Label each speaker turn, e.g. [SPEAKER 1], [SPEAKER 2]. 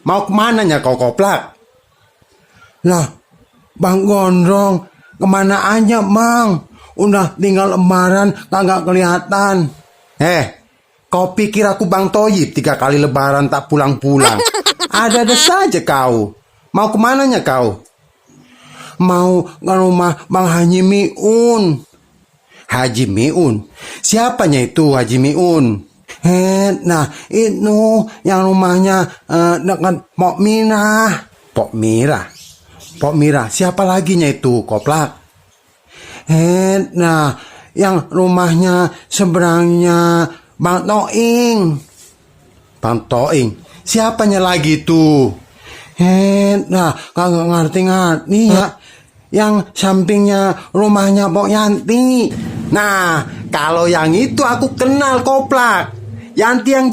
[SPEAKER 1] Mau kemananya kau Koplak?
[SPEAKER 2] Lah, Bang Gondrong, kemana aja Bang? Udah tinggal lebaran kagak kelihatan.
[SPEAKER 1] Kau pikir aku Bang Toyib 3 kali lebaran tak pulang-pulang? Ada-ada saja kau. Mau kemananya kau?
[SPEAKER 2] Mau ke rumah Bang Haji Miun.
[SPEAKER 1] Haji Miun? Siapanya itu Haji Miun?
[SPEAKER 2] Nah itu yang rumahnya dekat Pok Mirah.
[SPEAKER 1] Pok Mirah? Pok Mirah, siapa laginya itu Koplak?
[SPEAKER 2] Nah yang rumahnya seberangnya Bang Toing.
[SPEAKER 1] Bang Toing? Siapanya lagi itu?
[SPEAKER 2] Nah kagak ngerti-ngerti ya. Yang sampingnya rumahnya Pok Yanti.
[SPEAKER 1] Nah, kalau yang itu aku kenal Koplak. Yanti yang